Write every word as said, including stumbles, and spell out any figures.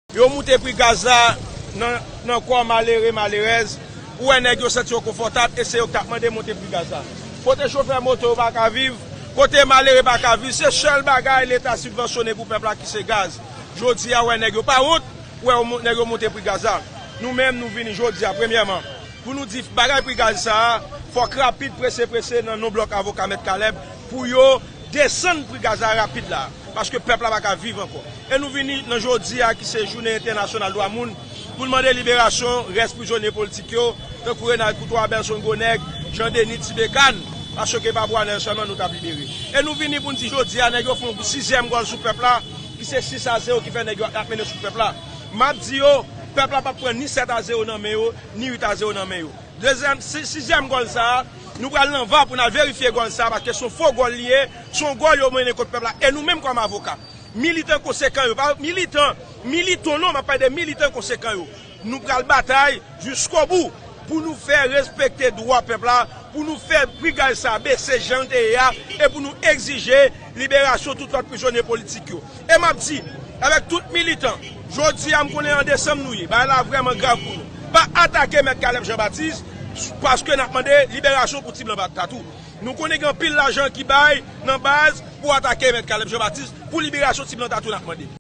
Yo moute pri gaz la nan, nan kò malere, malerèz. Ou wè nèg yo santi yo konfòtab e se yo k t ap mande monte pri gaz la. Kote chofè moto yo pa ka viv, kote malere pa ka viv, se sèl bagay Leta sibvansyone pou pèp la ki se gaz. Jodi a, ou wè nèg yo pa wont, ou wè yo mon-, nèg yo monte pri gaz la. Nou menm, nou vini jodi a, premyèman, pou nou di bagay pri gaz sa a, fòk rapid, prese, prese, nan non blòk avoka Mèt Caleb, pou yo desann pri gaz la rapid la, paske pèp la pa ka viv ankò. E nou vini nan jodi a ki se jounen entènasyonal dwa moun, pou n mande liberasyon rès prizonye politik yo, tankou Renald Couthon, Abelson Gros Nègre, Jean Denis, Ti Bekàn, paske pa pou Anèl sèlman nou t ap libere. E nou vini pou n di jodi a, nèg yo fè yon sizyèm gòl sou pèp la, ki se sis a zewo ki fè nèg yo ap mennen sou pèp la. M ap di yo, pèp la p ap pran ni sèt a zewo nan men yo, ni uit a zewo nan men yo. Dezyèm, si-, sizyèm gòl sa a, nou pral nan va pou n al verifye gòl sa a, paske se yon fo gòl li ye, se yon gòl yo mennen kont pèp la. E nou menm kòm avoka, militan konsekan yo, pa militan, militon non, m ap pale de militan konsekan yo. Nou pral batay jiskobou pou nou fè respekte dwa pèp la, pou nou fè pri gaz sa a bese jan l te ye a, e pou nou egzije liberasyon tout lòt prizonye politik yo. E m ap di, avèk tout militan, jodi a m konnen an desanm nou ye, bagay la vrèman grav pou nou. Pa atake Mèt Caleb Jean Baptiste, paske n ap mande liberasyon pou Ti Blan Tatou. Nou konnen gen anpil lajan ki bay nan baz pou atake Mèt Caleb Jean Baptiste, pou liberasyon Ti Blan Tatou n ap mande.